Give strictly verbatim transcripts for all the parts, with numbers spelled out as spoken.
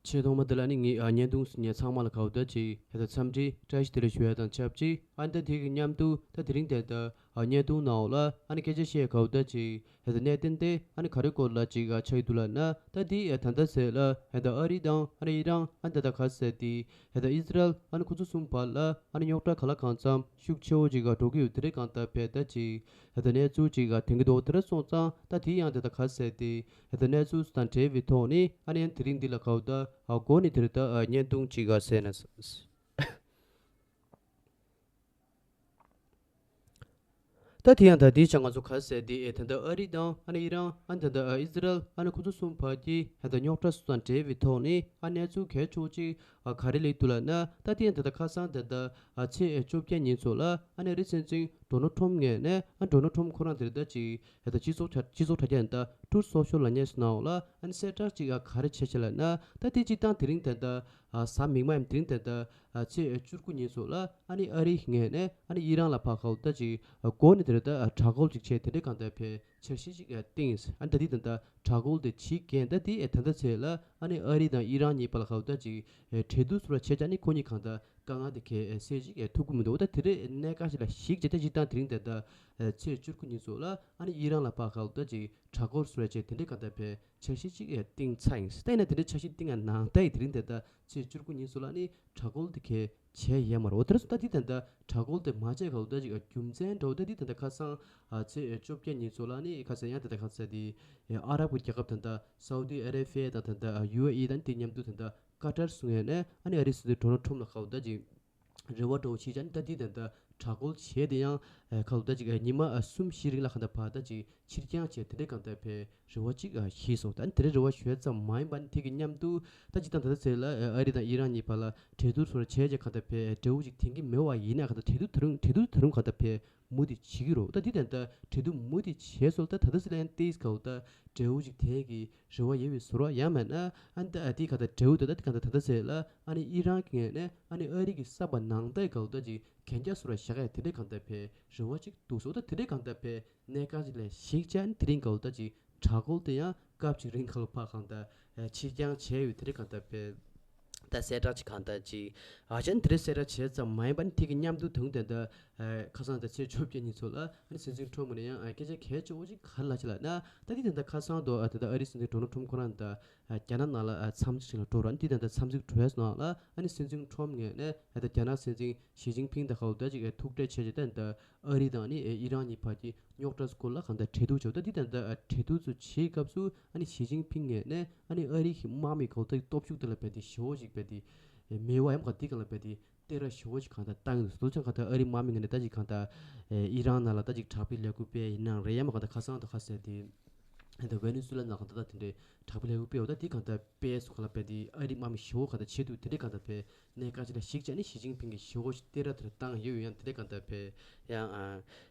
ཆེས་ཐོག་མ་དེ་ལ་ནི་ངས་ཨ་བརྙན་ཐུང་གཟིགས་མཁན་ཚང་མ་ལ་གའུ་ད་ཅིག་ཧེ་ད་འཚམས་འདྲི་བཀྲ་ཤིས་བདེ་ལེགས་ཞུ་ཡ་དང་ཆབས་ཅིག་ཨ་ནི་ད་དེ་གི་མཉམ་དུ་ད་དེ་རིང་དེ་ད་ཨ་བརྙན་ཐུང་ནང་ལ་ཨ་ནི་སྐད་ཆ་བཤད་གའུ་ད་ཅིག་ཧེ་ད་གནད་དོན་དེ་ཨ་ནི་ག་རེ་སྐོར་ལ་ཅིག་ཨ་ཆགས་ཀྱི་འདུག་ལབ་ན། ད་དེ་ཨ་ད་ལྟ་ཟེར་ལ་ཧེ་ད་ཨ་རི་དང་ཨ་ནི་ཨི་རན་ཨ་ནི་ད་ད་ག་ཟེར་དེ་ཧེ་ད་ཨི་ཟི་རལ་ཨ་ནི་ཁོ་ཚོ་གསུམ་བར་ལ་ཨ་ནི་རྙོག་དྲ་ག་ལ་གང་འཚམ་ཤུགས་ཆེ་བོ་ཅིག་ག་འགྲོ་གི་ཡོད། དེ་རེད་གང་ལྟར་བས་ད་ཅིག་ཧེ་ད་གནས་ཚུལ་ཅིག་ག་དེང་གི་འདུག་དེ་ར་སོང་ཙང་ད་དེ་ཡང་དེ་ད་ག་ཟེར་དེ་ཧེ་ད་གནས་ཚུལ་དང་འབྲེལ་བའི་ཐོག་ནས་ཨ་ནི་ཡང་དེ་རིང་འདི་ལ་གའུ་ད་ཨ་འགོ་ནས་དེ་རེད་ད་ཨ་བརྙན་ཐུང་ཅིག་ག་ཟེར་ན། ད་དེ་ཡང་ད་དེའི་ཆ་ང་ཚོ་ག་ཟེར་དེ་ཨེ་ད་ལྟ་ཨ་རི་དང་ཨ་ནི་ཨི་རན་ཨ་ནི་ད་ལྟ་ཨ་ཨི་ཟི་རལ་ཨ་ནི་ཁོ་ཚོ་གསུམ་བར་གྱི་ཨ་ད་རྙོག་དྲ་སོགས་དང་འབྲེལ་བའི་ཐོག་ནས་ཨ་གནས་ཚུལ་གལ་ཆེ་བོ་ཅིག་ཨ་ག་རེ་སླེབས་འདུག་ལབ་ན། ད་དེ་ཡང་ད་ལྟ་ཁ་སང་ད་ལྟ་ཨ་ཚེས་ཨེ་བཅོ་བརྒྱད་ཉིན་ཚོ་ལ་ཨ་ནི་ཨ་རི་སྲིད་འཛིན་ཌོ་ནལ་ཊམ་ངོས་ནས་ཨ་ཌོ་ནལ་ཊམ་ཁོ་རང་དེ་རེད་ད་ཅིག་ཨེ་ད་སྤྱི་ཚོགས་དྲ་སྤྱི་ཚོགས་དྲ་རྒྱ་ད་ལྟ་ཊུ་རུ་སོ་ཤལ་ལབ་མཁན་ཞིག་ནང་ལ་ཨ་ནི་གསལ་བསྒྲགས་ཅིག་ཨ་ག་རེ་བྱས་བྱས་ལབ་ན། ད་དེ་སྤྱིར་བཏང་དེ་རིང་ད་ལྟ་ཨ་གཟའ་མིག་དམར་ཡམ་དེ་རིང་ད་ལྟ་ཨ་ཚེས་བཅུ་དགུ་ཉིན་ཚོ་ལ་ཨ་ནི་ཨ་རིའི་ངོས་ནས་ཨ་ནི་ཨི་རན་ལ་ཕར་གའུ་ད་ཅིག་ཨ་འགོ་ནས་དེ་རེད་ད་ཨ་དྲག་རྒོལ་ཅིག་བྱས་དེ་འདྲའི་གང་ལྟར་བས་འཆར་གཞི་ཅིག་ཨ་བཏིང་། ཨ་ནི་ད་དེ་ད་ལྟ་དྲག་རྒོལ་དེ་བྱེད་མཁན་ད་དེ་ཨེ་ད་ལྟ་ཚེ་ལ་ཨ་ནི་ཨ་རི་དང་ཨི་རན་གཉིས་བར་ལ་གའུ་ད་ཅིག་ཨེ་གྲོས་བསྡུར་སོགས་ལ་བྱས་ཀྱང་ནི་ཁོ་གཉིས་གང་ལྟར་དཀའ་ངལ་དེ་གས་ཨེ་སེལ་ཅིག་ཨེ་ཐུབ་ཀྱི་མི་འདུག་ད་དེ་རེད་གནད་འགག་ཅིག་ལ་གཞིགས་བྱས་ད་སྤྱིར་བཏང་དེ་རིང་ད་ལྟ་ཨེ་ཚེས་བཅུ་དགུ་ཉིན་ཚོ་ལ་ཨ་ནི་ཨི་རན་ལ་ཕར་གའུ་ད་ཅིག་དྲག་རྒོལ་སོགས་ལ་བྱས་དེ་འདྲའི་གང་ལྟར་བས་འཆར་གཞི་ཅིག་ཨེ་བཏིང་ཚར་ཡིན། ད་ཡིན་ན་དེ་འདྲའི་འཆར་གཞི་བཏིང་ཡ་ནང་ད་ཡི་དེ་རིང་ད་ལྟ་ཚེས་བཅུ་དགུ་ཉིན་ཚོ་ལ་ནི་དྲག་རྒོལ་དེ་གས་བྱས་ཡོད་མ་རེད། འོ་དེ་རེད་སོང་ད་དེ་ད་ལྟ་དྲག་རྒོལ་དེ་མ་བྱས་ག་འོ་ད་ཅིག་རྒྱུ་མཚན་འདྲ་བོ་ད་དེ་ད་ལྟ་ཁ་སང་ཨ་ཚེས་བཅོ་བརྒྱད་ཉིན་ཚོ་ལ་ནི་ཁ་སང་ཡང་ད་ལྟ་ཁ་སང་དེ་ཨ་རབ་ཀྱི་རྒྱལ་ཁབ་ད་ལྟ་སའུ་ཏི་ཨ་རེ་བྷི་ཡ་དང་ད་ལྟ་ཡུ་ཨེ་ཨི་དང་དེ་མཉམ་དུ་ད་ལྟ་ཀ་ཏར་སོང་ཡོད་ནས་ཨ་ནི་ཨ་རི་སྲིད་འཛིན་ཌོ་ནལ་ཊམ་ལ་ག་འོ་ད་ཅིག་རེ་བ་འདྲ་བོ་ཞིག་བྱས་ནས་ད་དེ་ད་ལྟ་དྲག་རྒོལ་བྱས་དེ་ཡང་ཨ་ག་འོ་ད་ཅིག་ཨ་ཉི་མ་ཨ་གསུམ་བཞི་རིང་ལ་གང་ལྟར་ཕར་ད་ཅིག་ཕྱིར་འགྱངས་བྱས་དེ་འདྲའི་གང་ལྟར་བས་རེ་བ་ཅིག་ཨ་ཞིག་སོང་། ད་དེ་འདྲའི་རེ་བ་ཞུ་ཡ་ཙམ་མ་ཡིན་པ་ནི་དེ་གི་མཉམ་དུ་ད་ཅིག་ད་ད་ལྟ་ཚེ་ལ་ཨ་རི་དང་ཨི་རན་གཉིས་བར་ལ་གྲོས་བསྡུར་སོགས་བྱས་རྗེས་གང་ལྟར་བས་འབྲས་བུ་ཅིག་ཐོན་གྱི་མེད་པ་ཡིན་ན་གང་ལྟར་གྲོས་བསྡུར་ད་རུང་གྲོས་བསྡུར་ད་རུང་གང་ལྟར་བས་མུ་མཐུད་བྱེད་ཀྱི་རེད། ད་དེ་ད་ལྟ་གྲོས་བསྡུར་མུ་མཐུད་བྱས་སོང་། ད་ད་ལྟ་ཚེ་ལ་ཡང་ཏིས་ག་འོ་ད་འབྲས་བུ་ཅིག་ཐོན་གྱི་རེ་བ་ཡོད་པའི་ཟུར་བ་ཡང་མེད་ན་ཨ་ནི་ད་ཨ་དེ་གང་ལྟར་འབྲས་བུ་ད་ད་དེ་གང་ལྟར་ད་ལྟ་ཚེ་ལ་ཨ་ནི་ཨི་རན་གྱི་ངོས་ནས་ཨ་ནི་ཨ་རི་གི་ས་བབ་ནང་ལྟར་ག་འོ་ད་ཅིག་གན་རྒྱ་སོགས་ལ་བཞག་ཡ་དེ་འདྲའི་གང་ལྟར་བས་རེ་བ་ཅིག་འདུག་སོང་། ད་དེ་འདྲའི་གང་ལྟར་བས་གནད་འགག་ཅིག་ལ་གཞིགས་བྱས་ནས་དེ་རིང་ག་འོ་ད་ཅིག་དྲག་རྒོལ་དེ་ཡང་སྐབས་ཅིག་རིང་ག་ལ་ཕར་གང་ལྟར་ཕྱིར་འགྱངས་བྱས་ཡོད། དེ་འདྲའི་གང་ལྟར་བས་ད་གསལ་བསྒྲགས་ཅིག་གང་ལྟར་ཅིག་ཨ་ཅན་དེ་འདྲའི་གསལ་བསྒྲགས་བྱས་ཙམ་མ་ཡིན་པ་ནི་དེ་གི་མཉམ་དུ་དུང་དེ་འདྲ་ཁ་སང་ད་ཚེས་བཅོ་བརྒྱད་ཉིན་ཚོ་ལ་ཨ་ནི་སྲིད་འཛིན་ཁྲོམ་ནས་ཡང་སྐད་ཆ་གལ་ཆེ་བོ་ཅིག་ག་རེ་ལབ་ཅིག་ལབ་ན། ད་དེ་དེ་འདྲ་ཁ་སང་དུ་ཨ་དེ་འདྲ་ཨ་རི་སྲིད་འཛིན་ཌོ་ནལ་ཁྲོམ་ཁོ་རང་ད་རྒྱ་ནག་ནང་ལ་འཚམས་གཟིགས་ཤིག་ལ་འགྲོ་ར། ཨ་ནི་དེ་དེ་འདྲ་འཚམས་གཟིགས་འགྲོ་ཡས་ནང་ལ་ཨ་ནི་སྲིད་འཛིན་ཁྲོམ་ངོས་ནས་ཨ་ད་རྒྱ་ནག་སྲིད་འཛིན་ཞི་ཅིན་ཕིང་དང་ག་འོ་ད་ཅིག་ཐུག་འཕྲད་བྱས་རྗེས་ད་འདི་ཨ་རི་དང་ནི་ཨི་རན་གཉིས་བར་གྱི་རྙོག་དྲ་སྐོར་ལ་གང་ལྟར་གྲོས་བསྡུར་བྱས། ད་འདི་ད་ལྟ་གྲོས་བསྡུར་ཚོ་བྱེད་སྐབས་སུ་ཨ་ནི་ཞི་ཅིན་ཕིང་ངོས་ནས་ཨ་ནི་ཨ་རི་གི་དམག་མི་ག་འོ་ད་སྟོབས་ཤུགས་དེ་ལ་རྦད་དེ་ཞེ་པོ་ཅིག་རྦད་དེ་མེད་པ་ཡང་ག་འདི་གང་ལ་རྦད་དེ་སྟེར་བ་ཞེ་པོ་ཅིག་གང་ལྟར་བཏང་ཡོད་འདུག་ཅང་གང་ལྟར་ཨ་རི་དམག་མི་ངོས་ནས་ད་ཅིག་གང་ལྟར་ཨི་རན་ནང་ལ་ད་ཅིག་དྲག་པོའི་ལས་འགུལ་སྤེལ་ཡིན་ནའང་རེད། ཡང་མ་གང་ལྟར་ཁ་སང་དང་ཁ་སང་དེ་ད་ཝེ་ནེ་ཛུ་ལ་ནང་གང་ལྟར་ད་དེ་འདྲའི་དྲག་པོའི་ལས་འགུལ་སྤེལ་བ་ད་དེ་གང་ལྟར་སྤེལ་སོང་ག་ལ་རྦད་དེ་ཨ་རི་དམག་མི་ཞེ་པོ་གང་ལྟར་བྱེད་འདུག་དེ་འདྲའི་གང་ལྟར་རྦད་གནད་འགག་ཅིག་ལ་གཞིགས་བྱས་ནས་ཞི་ཅིན་ཕིང་གིས་ཞེ་པོ་ཅིག་སྟེར་བ་དེ་འདྲ་བཏང་ཡོད། ཡང་དེ་འདྲའི་གང་ལྟར་རྦད་ཡང་ཨ་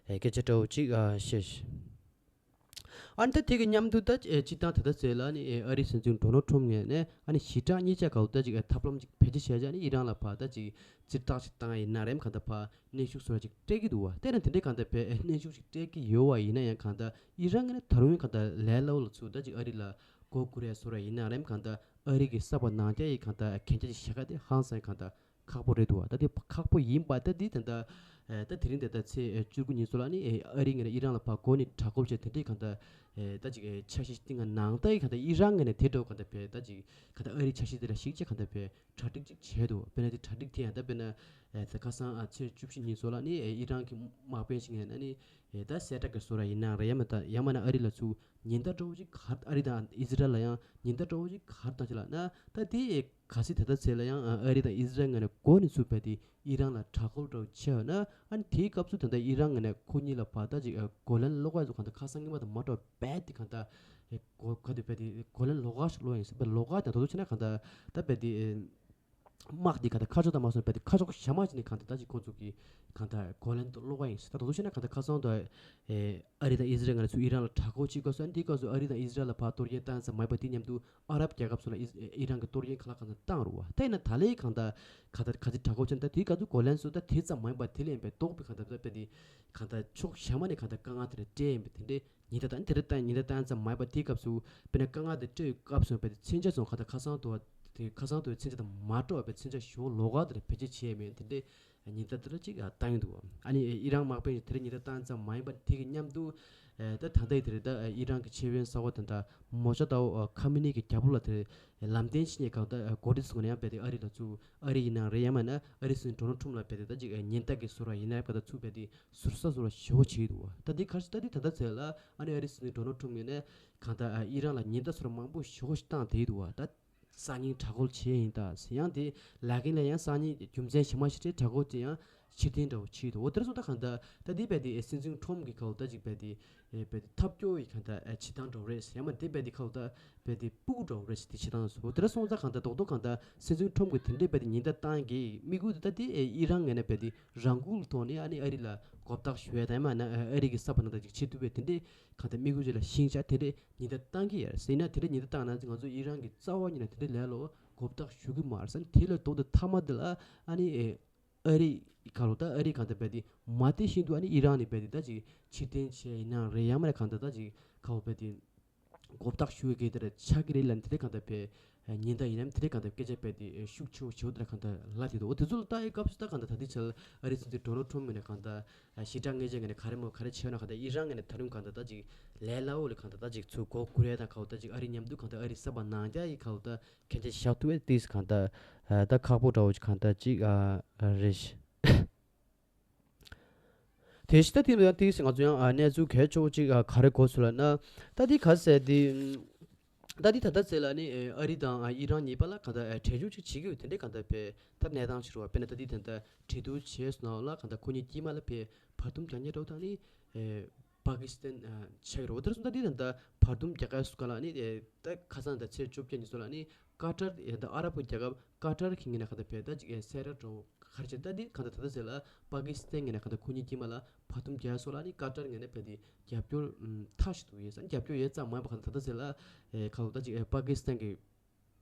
ཨེ་སྐད་ཆ་འདྲ་བོ་ཅིག་ཨ་བཤད། ཨ་ནི་ད་དེ་གི་མཉམ་དུ་ད་ཨེ་སྤྱིར་བཏང་ད་ལྟ་ཚེ་ལ་ནི་ཨེ་ཨ་རིའི་སྲིད་འཛིན་ཌོ་ནལ་ཁྲོམ་ངོས་ནས་ཨ་ནི་ཞི་དྲག་གཉིས་ཆ་ག་འོ་ད་ཅིག་ཨེ་ཐབས་ལམ་ཅིག་བེད་སྤྱོད་བྱས་བྱས་ནི་ཨི་རན་ལ་ཕར་ད་ཅིག་ཙིར་ཐག་ཅིག་བཏང་ཡིན་ན་རེམ་གང་ལྟར་ཕར་གནོན་ཤུགས་བཟོ་འདྲ་ཅིག་སྤྲད་ཀྱི་འདུག་བ། དེ་ན་དེ་འདྲའི་གང་ལྟར་བས་ཨེ་གནོན་ཤུགས་ཅིག་སྤྲད་ཀྱི་ཡོད་བ་ཡིན་ན་ཡང་གང་ལྟར་ཨི་རན་ངོས་ནས་ད་རུང་ཡང་གང་ལྟར་ལས་སླ་བོ་ལ་ཚུར་ད་ཅིག་ཨ་རི་ལ་མགོ་སྒུར་ཡ་བཟོ་འདྲ་ཡིན་ན་རེམ་གང་ལྟར་ཨ་རི་གི་ས་བབ་ནང་རྒྱ་ཡི་གང་ལྟར་གན་རྒྱ་ཅིག་བཞག་ག་དེ་ཧང་སང་གང་ལྟར་ཁག་པོ་རེད་འདུག་བ། ད་དེ་ཁག་པོ་ཡིན་པ་ད་དེ་ད་ལྟ་ཨེ་ད་དེ་རིང་ད་ལྟ་ཚེས་ཨེ་བཅུ་དགུ་ཉིན་ཚོ་ལ་ནི་ཨེ་ཨ་རི་ངོས་ནས་ཨི་རན་ལ་ཕར་འགོ་ནས་དྲག་རྒོལ་བྱས་དེ་འདྲའི་གང་ལྟར་ཨེ་ད་ཅིག་ཨེ་འཆར་གཞི་ཞིག་བཏིང་ག་ནང་ལྟར་གང་ལྟར་ཨི་རན་ངོས་ནས་དེ་འདྲ་བོ་གང་ལྟར་བས་ད་ཅིག་གང་ལྟར་ཨ་རིའི་འཆར་གཞི་དེ་ལ་གཞིགས་བྱས་གང་ལྟར་བས་གྲ་སྒྲིག་ཅིག་བྱས་འདུག་དཔེར་ན་དེ་གྲ་སྒྲིག་དེ་ཡང་ད་དཔེར་ན་ཨེ་ད་ཁ་སང་ཨ་ཚེས་བཅུ་བཞི་ཉིན་ཚོ་ལ་ནི་ཨེ་ཨི་རན་གྱི་དམག་དཔོན་ཞིག་ངོས་ནས་ནི་ཨེ་ད་གསལ་བསྒྲགས་ཀྱི་བཟོ་འདྲ་ཡིན་ན་རེད། ཡང་མིན་ད་ཡང་མིན་ན་ཨ་རི་ལ་ཚུར་ཉེན་བརྡ་འདྲ་བོ་ཅིག་ག་རེ་ཨ་རི་དང་ཨི་ཟི་རལ་ལ་ཡང་ཉེན་བརྡ་འདྲ་བོ་ཅིག་ག་རེ་བཏང་ཅིག་ལབ་ན། ད་དེ་གལ་སྲིད་ད་ལྟ་ཚེ་ལ་ཡང་ཨ་རི་དང་ཨི་ཟི་རལ་ངོས་ནས་འགོ་ནས་ཚུར་རྦད་དེ་ཨི་རན་ལ་དྲག་རྒོལ་འདྲ་བོ་བྱས་ཡོད་ན་ཨ་ནི་དེའི་སྐབས་སུ་ད་ལྟ་ཨི་རན་ངོས་ནས་ཁོ་གཉིས་ལ་ཕར་ད་ཅིག་ཨ་རྒོལ་ལན་སློག་ག་ཚོ་གང་ལྟར་ཁ་སང་ཉི་མ་དང་མ་འདྲ་བ་རྦད་དེ་གང་ལྟར་ཨེ་གོ་ག་དུས་རྦད་དེ་རྒོལ་ལན་སློག་ག་ཞིག་སློག་ཡིན་ཟེར་བས་སློག་ག་དང་ད་དུང་བྱས་ན་གང་ལྟར་ད་རྦད་དེ་ཨེ་དམག་འདི་གང་ལྟར་ཁ་ཕྱོགས་དང་མ་སོང་རྦད་དེ་ཁ་ཕྱོགས་གཞན་མ་ཅིག་ནས་གང་ལྟར་ད་ཅིག་ཁོང་ཚོ་གིས་གང་ལྟར་རྒོལ་ལན་སློག་ག་ཡིན་ཟེར། ད་དུང་བྱས་ན་གང་ལྟར་ཁ་སང་དུ་ཨེ་ཨ་རི་དང་ཨི་ཟི་རལ་ངོས་ནས་ཚུར་ཨི་རན་ལ་དྲག་རྒོལ་བྱེད་སྐབས་སུ་ཨ་ནི་དེའི་སྐབས་སུ་ཨ་རི་དང་ཨི་ཟི་རལ་ལ་ཕར་གཏོར་སྐྱོན་བཏང་ཙམ་མ་ཡིན་པ་དེ་མཉམ་དུ་ཨ་རབ་རྒྱལ་ཁབ་ཚོ་ལ་ཨི་ཨི་རན་གྱི་གཏོར་སྐྱོན་ག་ལ་གང་ལྟར་བཏང་རུང་བ། དེ་ཡིན་ན་ད་ལན་གང་ལྟར་ག་ད་ག་ཚོད་དྲག་རྒོལ་བྱས་ན་ད་དེའི་སྐབས་སུ་རྒོལ་ལན་སོགས་ད་དེ་ཙམ་མ་ཡིན་པ་དེ་ལས་ཡིན་པའི་ལྡོག་པའི་གང་ལྟར་ད་དཔེ་དེ་གང་ལྟར་ཕྱོགས་གཞན་མ་ནས་གང་ལྟར་དཀའ་ངལ་དེ་འདྲ་སྤྲད་ཡིན་པའི་དེ་འདྲའི་ཉེན་བརྡ་དང་དེ་འདྲ་བཏང་ཉེན་བརྡ་བཏང་ཙམ་མ་ཡིན་པ་དེའི་སྐབས་སུ་དཔེར་ན་དཀའ་ངལ་དེ་སྤྲད་ཡོད་སྐབས་སུ་དཔེ་དེ་མཚོན་ཆ་སོགས་གང་ལྟར་ཁ་སང་དུ་ དེ་ཁ་སང་དུ་མཚོན་ཆ་དང་མ་འགྲོ་བའི་མཚོན་ཆ་ཞེ་པོ་ལོགས་ཀ་དེར་བེད་སྤྱོད་བྱས་མེད་དེ་འདྲའི་ཉེན་བརྡ་དེ་ལ་ཅིག་བཏང་ཡོད་འདུག་ཨ་ནི་ཨི་རན་དམག་དཔོན་གྱིས་དེ་རིང་ཉེན་བརྡ་བཏང་ཙམ་མ་ཡིན་པར་དེ་གི་མཉམ་དུ་ད་ད་ལྟ་དེ་རེད། ད་ཨི་རན་གྱི་ཆེས་མཐོའི་གསར་པ་དེ་འདྲ་མོ་ཇ་དའོ་ཁ་མི་ནི་གི་རྒྱབ་ལོགས་ལ་དེ་ལམ་སྟོན་བྱེད་མཁན་གང་ད་འགོ་ཁྲིད་ཚོ་ནས་ཡང་རྦད་དེ་ཨ་རི་ལ་ཚུར་ཨ་རི་ཡིན་ན་རེད། ཡང་མིན་ན་ཨ་རིའི་སྲིད་འཛིན་ཌོ་ནལ་ཊམ་ལ་རྦད་དེ་ད་ཅིག་ཉེན་བརྡ་གི་བཟོ་འདྲ་ཡིན་ན་རེད་པ། ད་ཚུར་རྦད་དེ་ཟུར་ཟ་བཟོ་འདྲ་ཞེ་པོ་བྱས་འདུག་ད་དེ་ག་རེ་ད་དེ་ད་ལྟ་ཚེ་ལ་ཨ་ནི་ཨ་རིའི་སྲིད་འཛིན་ཌོ་ནལ་ཊམ་ཡིན་ན་གང་ད་ཨི་རན་ལ་ཉེན་བརྡ་བཟོ་འདྲ་མང་པོ་ཞེ་པོ་ཞིག་བཏང་བསྡད་འདུག་ད་སང་ཉིན་དྲག་རྒོལ་བྱས་ཡིན་ད་ཟེར། ཡང་དེ་ལ་གིན་ལ་ཡང་སང་ཉིན་རྒྱུ་མཚན་གཞན་མ་ཞིག་རེད། དྲག་རྒོལ་དེ་ཡང་ཕྱིར་འཐེན་འདྲ་བོ་བྱས་འདུག་འོ་དེར་སོང་ད་གང་ད་ད་དེ་རྦད་དེ་སྲིད་འཛིན་ཊམ་གྱི་ག་འོ་ད་ཅིག་རྦད་དེ་རྦད་དེ་ཐབས་སྐྱོ་ཡི་གང་ད་བྱེད་སྟངས་འདྲ་བོ་རེད་ཟེར། ཡང་མིན་དེ་རྦད་དེ་ག་འོ་ད་རྦད་དེ་སྤུ་གུ་འདྲ་བོ་རེད་ཟེར། དེ་བྱེད་སྟངས་སོ་འོ་དེར་སོང་ད་གང་ད་རྡོག་རྡོག་གང་ད་སྲིད་འཛིན་ཊམ་གྱིས་དེ་འདྲའི་རྦད་དེ་ཉེན་བརྡ་བཏང་གི་དམིགས་ཡུལ་དེ་ད་དེ་ཨི་རན་ངོས་ནས་རྦད་དེ་རང་འགུལ་ཐོག་ནས་ཨ་ནི་ཨ་རི་ལ་མགོ་བཏགས་ཞུ་ཡ་དང་མིན་ན་ཨ་རི་གི་ས་བབ་ནང་ད་ཅིག་བྱེད་ཐུབ་པའི་དེ་འདྲའི་གང་ལྟར་དམིགས་ཡུལ་ཅིག་ལ་ཤིང་ཆ་དེ་འདྲའི་ཉེན་བརྡ་བཏང་གི་ཡོད་རེད་ཟེར། ཡིན་ན་དེ་འདྲའི་ཉེན་བརྡ་བཏང་ན་ང་ཚོ་ཨི་རན་གྱི་རྩ་བ་ཉིད་ནས་དེ་འདྲའི་ལས་ལོ་མགོ་བཏགས་ཞུ་གི་མ་རེད་ཟེར། དེ་ལས་ལྡོག་སྟེ་མཐའ་མ་དེ་ལ་ཨ་ནི་ཨ་རི་ག་ལོ་ད་ཨ་རི་གང་ལྟར་རྦད་དེ་མ་དེ་བཞིན་དུ་ཨ་ནི་ཨི་རན་ནས་རྦད་དེ་ད་ཅིག་ཕྱིར་འཐེན་བྱས་ཡིན་ན་རེད། ཡང་མིན་ན་གང་ལྟར་ད་ཅིག་ག་འོ་རྦད་དེ་མགོ་བཏགས་ཞུ་གི་དེ་འདྲ་ཆགས་ཀྱི་རེད་ལབ་ནས་དེ་འདྲའི་གང་ལྟར་རྦད་ཉེན་བརྡ་ཡིན་ནམ་དེ་འདྲའི་གང་ལྟར་སྐད་ཆ་རྦད་དེ་ཤུགས་ཆེ་བོ་ཆེ་བོ་དེ་འདྲ་གང་ལྟར་ལབ་བསྡད་འདུག་འོ་དེ་ཚོ་ལ་ལྟ་ཡི་སྐབས་སུ་ད་གང་ལྟར་ད་ལྟའི་ཆར་ཨ་རིའི་སྲིད་འཛིན་ཌོ་ནལ་ཊམ་ངོས་ནས་གང་ལྟར་ཞེ་དྲག་ངེས་ཅན་ངོས་ནས་ག་རེ་མོ་ག་རེ་བྱས་ཡོད་ན་གང་ལྟར་ཨི་རན་ངོས་ནས་ད་རུང་གང་ལྟར་ད་ཅིག་ལས་སླ་བོ་ལ་གང་ལྟར་ད་ཅིག་ཚུར་མགོ་སྒུར་ཡ་དང་ག་འོ་ད་ཅིག་ཨ་རི་མཉམ་དུ་གང་ལྟར་ཨ་རིའི་ས་བབ་ནང་རྒྱ་ཡི་ག་འོ་ད་གན་རྒྱ་བཞག་ཐུབ་པའི་ཏིས་གང་ལྟར་ད་ཁག་པོ་འདྲ་བོ་ཅིག་གང་ལྟར་ཅིག་རེད། དེ་བཞིན་ད་དེ་ཡང་ཏིས་ང་ཚོ་ཡང་གནས་ཚུལ་གལ་ཆེ་བོ་ཅིག་ག་རེ་གོ་སོང་ལབ་ན། ད་དེ་ག་ཟེར་དེ། ད་དེ་ད་ལྟ་ཟེར་ལ་ནི་ཨ་རི་དང་ཨི་རན་གཉིས་བར་ལ་གང་ལྟར་གྲོས་མོལ་ཅིག་བྱེད་ཀྱི་ཡོད་དེ་འདྲའི་གང་ལྟར་རྦད་ད་གནས་སྟངས་ཅིག་རེད་བ། དཔེར་ན་ད་དེ་ད་ལྟ་གྲོས་བསྡུར་བྱས་སོང་ལ་གང་ལྟར་ཁོ་གཉིས་དཀྱིལ་མ་ལ་རྦད་བར་འདུམ་རྒྱག་མཁན་འདྲ་བོ་དང་ནི་པ་ཀི་སི་ཐན་ཆགས་ཀྱི་རེད་བ། དེར་སོང་ད་དེ་ད་ལྟ་བར་འདུམ་རྒྱག་ག་སུ་ག་ལ་ནི་ད་ཁ་སང་ད་ཚེས་བཅོ་བརྒྱད་ཉིན་སོང་ལ་ནི་ཀ་ཏར་ད་ཨ་རབ་ཀྱི་རྒྱལ་ཁབ་ཀ་ཏར་གྱི་ངོས་ནས་གང་ལྟར་རྦད་ད་ཅིག་གསལ་བསྒྲགས་འདྲ་བོ་ག་རེ་བྱས། ད་འདི་གང་ལྟར་ད་ལྟ་ཟེར་ལ་པ་ཀི་སི་ཐན་ངོས་ནས་གང་ལྟར་ཁོ་གཉིས་དཀྱིལ་མ་ལ་བར་འདུམ་རྒྱག་སོང་ལ་ནི་ཀ་ཏར་ངོས་ནས་རྦད་དེ་རྒྱབ་སྐྱོར་མཐའ་གཅིག་ཏུ་ཡོད་ཟེར། རྒྱབ་སྐྱོར་ཡོད་ཙམ་མ་ཡིན་པ་གང་ལྟར་ད་ལྟ་ཟེར་ལ་གང་ལྟར་ད་ཅིག་པ་ཀི་སི་ཐན་གྱི་